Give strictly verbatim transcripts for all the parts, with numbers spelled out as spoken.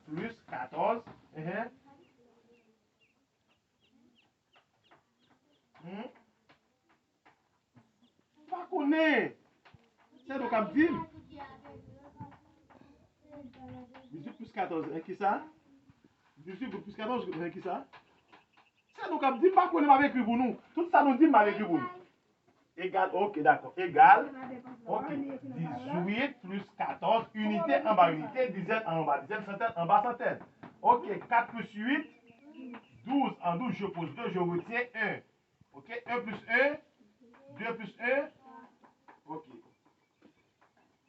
plis katòz. Enhen. Hmm? M pa konnen. Se nou k ap di m. Dizuit plis katòz, en, kisa? Dizuit goud plis katòz goud, en, kisa? Se nou k ap di m, m pa konnen, m ap ekri pou nou. Tout sa nou di m, m ap ekri pou nou. Egal, ok, dakò. Egal, ok, dizuit plis katòz, inite anba inite, dizèn anba dizèn, santèn anba santèn. Ok, kat plis uit, douz. En douze, je pose deux, je retiens un. Ok, un plus un, deux plus un. Ok.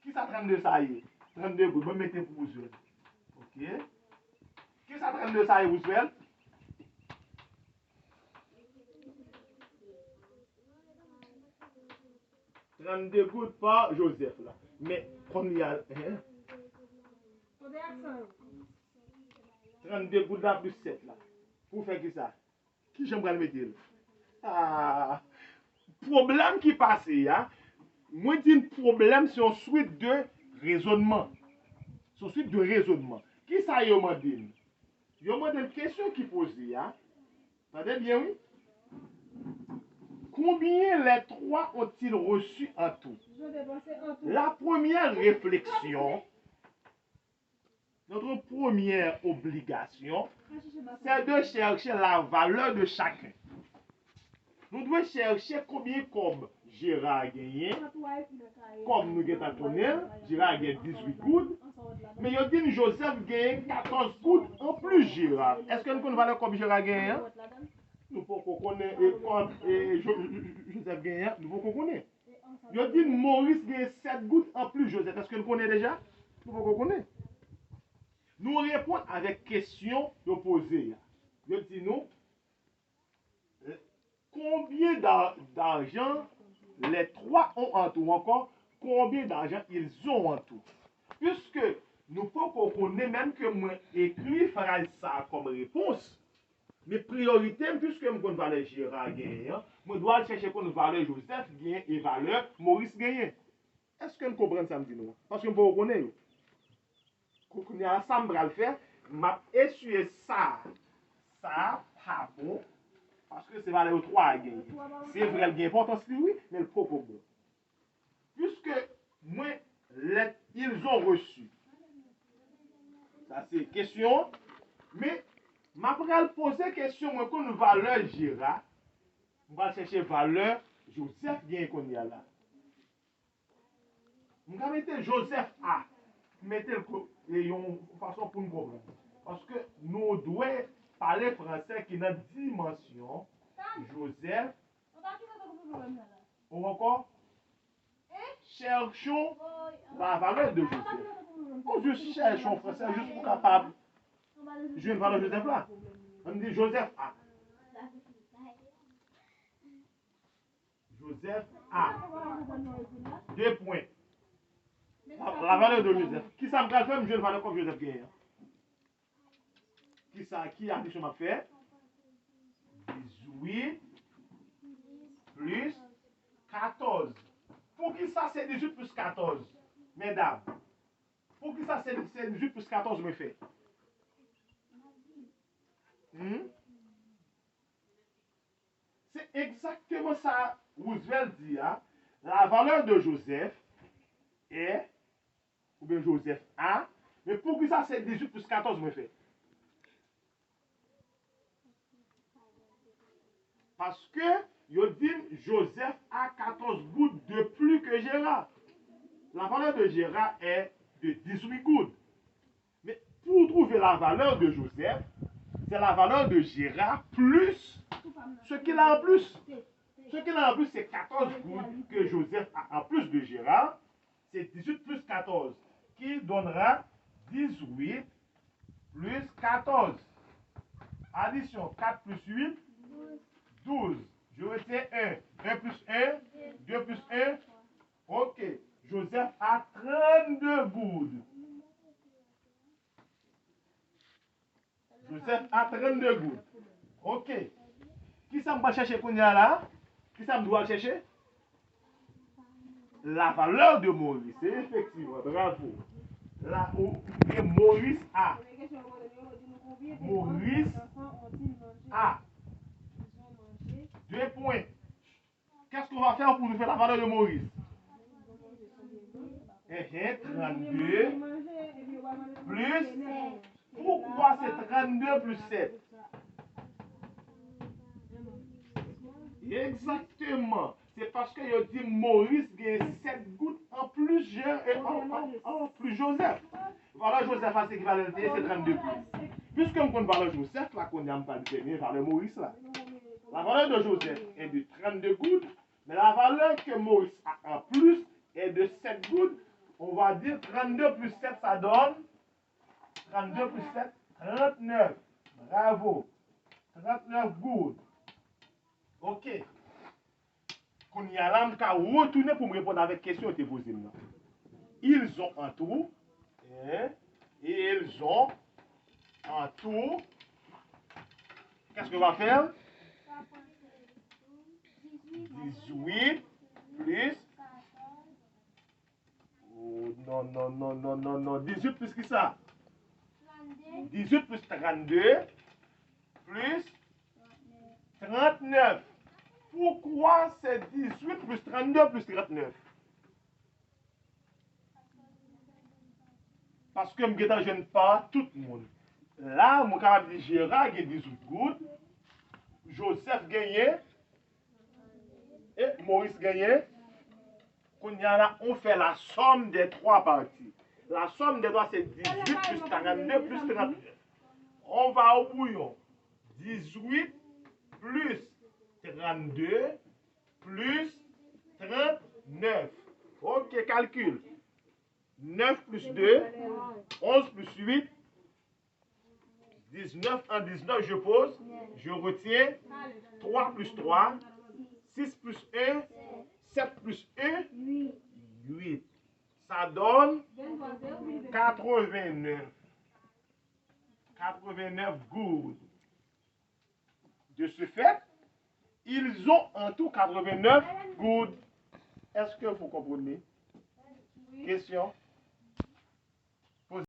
Kisa trannde sa ye? Trannde goud. Mwen mete pou Roosevelt. Ok. Kisa trannde sa ye, Roosevelt? Trannde goud pa Joseph la. Men, kounye a, en? Trannde goud la plis sèt la. Pou fè kisa? Kijan m pral mete l? Ah, pwoblèm ki pase a, mwen di n pwoblèm se yon swit de rezònman. Se yon swit de rezònman. Kisa yo mande n? Yo mande n kesyon ki poze a. Tande byen, wi. Combien les trois ont-ils reçu en tout? La première réflexion, notre première obligation, c'est de chercher la valeur de chacun. Nou dwe chèche konbyen kòb Jera genyen, kòm nou gentan konnen l, Jera gen dizuit goud, men yo di n Joseph genyen katòz goud anplis Jera. Èske n konn valè kòb Jera genyen an? Nou poko konnen, e, kòb, e, Jo-, Joseph genyen an, nou poko konnen. Yo di n Moris genyen sèt goud anplis Joseph. Èske n konnen deja? Nou poko konnen. Nou reponn avèk kesyon yo poze a. Yo di nou, combien d'a-, d'argent les trois ont en tout? Ou ankò, combien d'argent ils ont en tout? Piske nou poko konnen, menm ke mwen ekri fraz sa a kòm repons, men priyorite m, piske m konn valè Jera genyen an, mwen dwe al chèche konn valè Joseph genyen e valè Moris genyen. Èske n konprann sa m di nou an? Paske m poko konnen yo. Kou-, kounye a, sa m pral fè, m ap eseye sa. Sa pa bon, paske se valè yo twa a genyen. Se vre, l gen enpòtans li, wi, men l poko bon. Piske mwen, lèt ils ont reçu. Sa se kesyon. Men, m ap pral poze kesyon, mwen konn valè Jera. M pral chèche valè Joseph genyen kounye a la. M ka mete Joseph A. M mete l ko-, e yon fason pou n konprann. Paske nou dwe pale fransè ki nan dimansyon Joseph. Ou ankò? Cherchons la valeur de Joseph. Ou jis chèche yon fransè jis pou kapab jwenn valè Joseph la. Ann di Joseph A. Joseph A. De pwen. La, la valeur de Joseph. Kisa m pral fè? M jwenn valè kòb Joseph genyen an. Kisa, ki adisyon m ap fè? Dizuit plis katòz. Poukisa se dizuit plis katòz, medam? Poukisa se, se dizuit plis katòz mwen fè? Hmm? Se egzakteman sa Roosevelt di a. La valeur de Joseph est, oubyen Joseph A, men poukisa se dizuit plis katòz mwen fè? Paske yo di m Joseph a katòz goud de plis ke Jera. La valeur de Jera est de dizuit goud. Men pou w twouve la valeur de Joseph, c'est la valeur de Jera plus ce qu'il a en plus. Ce qu'il a en plus, c'est quatorze goud que Joseph a en plus de Jera. C'est dix-huit plus quatorze qui donnera dix-huit plus quatorze. Addition, quatre plus huit, douze. Je retiens un. Un plus un, deux plus un. Ok. Joseph a trannde goud. Joseph a trannde goud. Ok. Kisa m pral chèche kounye a la? Kisa m dwe al chèche? La valeur de Maurice. Efektivman, bravo. La, ou, e Maurice a. Maurice a deux points. Qu'est-ce qu'on va faire pour nous faire la valeur de Maurice? Ehe, trannde plis. Poukwa se trannde plis sèt? Egzakteman. Se paske yo di Moris gen sèt goud anplis, an plis Joseph. Valè Joseph a se ki valè l te ye, se trannde goud. Piske m konn valè Joseph la, kounye a m pral detèmine valè Moris la. La valeur de Joseph est de trente-deux goud, mais la valeur que Maurice a en plus est de sept goud. On va dire trente-deux plus sept, ça donne trente-deux plus sept, trente-neuf. Bravo. Trannde nèf goud. Ok. Kounye a la, m ka retounen pou m reponn avèk kesyon yo te poze m nan. Ils ont en tout, hein, et ils ont en tout, qu'est-ce qu'on va faire? Dix-huit plus, oh, non, non, non, non, non, non. Dix-huit plus ki sa? Dix-huit plus trannde plus trannde nèf. Poukwa se dix-huit plus trannde plus trannde nèf? Paske m gentan jwenn pa tout moun. La, mwen kapab di Gérard gen dix-huit goud, Joseph genyen, e Maurice genyen. Kounye a la, on fait la somme des trois parties. La somme des trois, c'est dix-huit plus trannde plus trannde nèf. On va au bouillon. Dix-huit plus trannde plus trannde nèf. Ok, calcul. Neuf plus deux, onze plus huit, dix-neuf. En dix-neuf, je pose, je retiens trois plus trois, six plus un, sept plus un, huit. Ça donne quatre-vingt-neuf. Quatre-vingt-neuf goud. De ce fait, ils ont en tout quatre-vingt-neuf goud. Est-ce que vous comprenez? Kesyon?